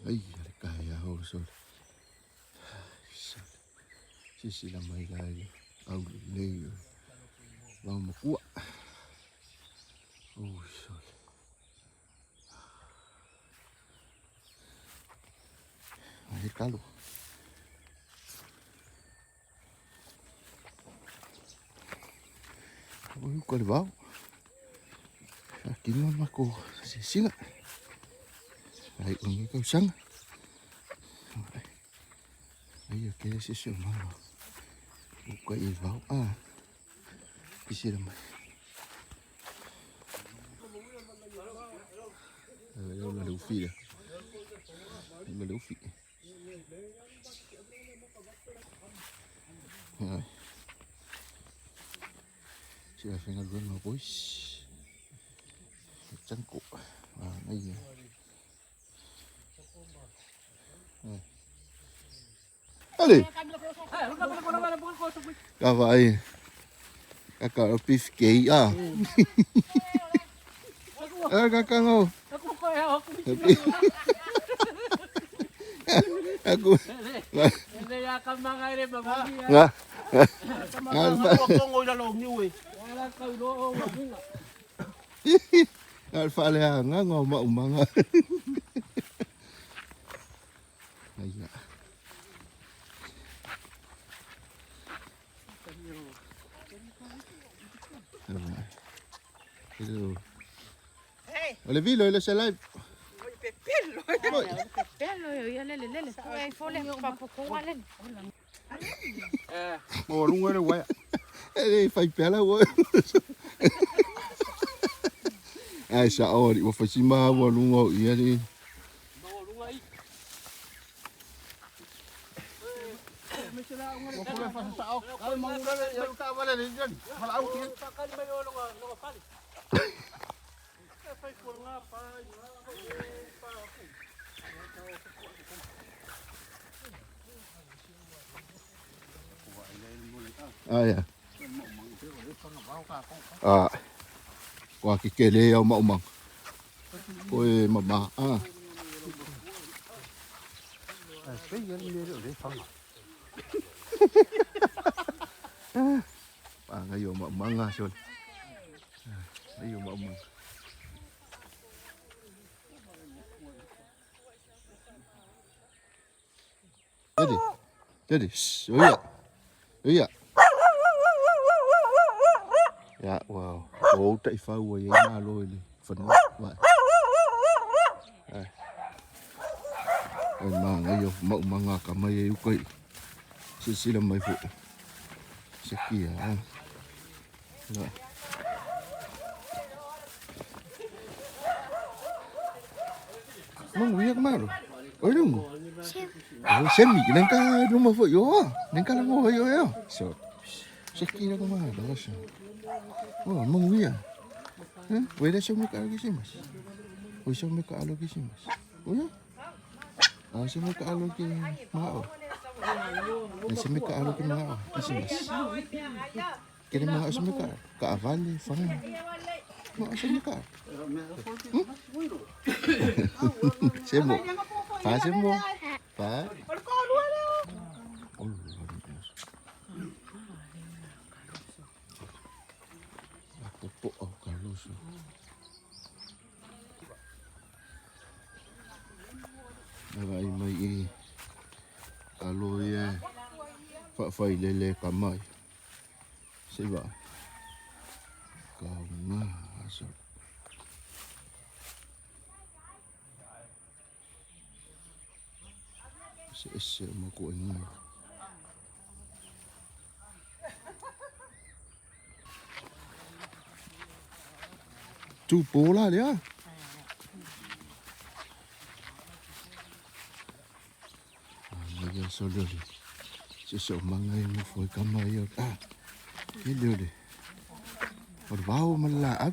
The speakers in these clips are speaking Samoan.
Ai le taeao sole. Silasila mai la i le aulelei o le vaomatua. Oi sole. Ai talo. Oi uka le vao. Faatino le matou asiasiga. Ai o lenei tausaga. Ai o tele se siosiomaga uka i le vao. Ah, sisila mai. Ai o le ufi lea. Ma le ufi. Ai. Sila faigaluega boys. Tangko. Ah, ai. Ale. Ka vai. Ka ka o beef cake ah. Ah, ka ka ngo. Aku. Nga. Nga faaleaga ngo maumaga. Aia. O le vilo ile se live. Mo lunga le waia. E le fai pela ua. Ai sa o ua fasima ua lunga o ia ni. Mo kule fa sa o. Kale mangura le ya ka vale le jani. Fala au ki. Ai. Ah. Kua ki kele au maumang. Koe mama. Ah. Ai pe ya le le fanga. Ah, ngayo maumanga sol. Ngayo maumanga. Jadi. Jadi. Shh, oh ya. Oh ya. Ya, wow. O tai fau ai malo i le fanua. Vai. Ai. Ai ma ngaio maumanga ka mai e uka i. Silasila mai foi. Se kia. Ah. La. Mangu ia ka malo. Oi lungu. Oh, semi neng ka luma foi yo. Neng ka lango yo yo. So. Se kia ka malo so. Oh, mangu ia. Eh, wait sa me ka alo kisimas. Oi sa me ka alo kisimas. Oh ya. Ah, sa me ka alo ki mao. Sa me ka alo ki mao kisimas. Kene mao sa me ka ka avale fanga. Mao sa me ka. Semo. Fa semo. Fa. Oh, Popo au Carlos. Vai mai i kalo ia whaawhai lele ka mai. Se va. Ka ngā asa. Se ese o mako e ngai. Tupu la lea. Ia so leo le. Se se o manga i mo foi kama ia. Ah. Ke leo le. O le vao ma le laau.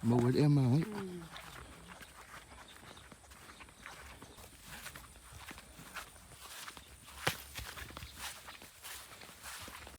Maua le ea ma ai.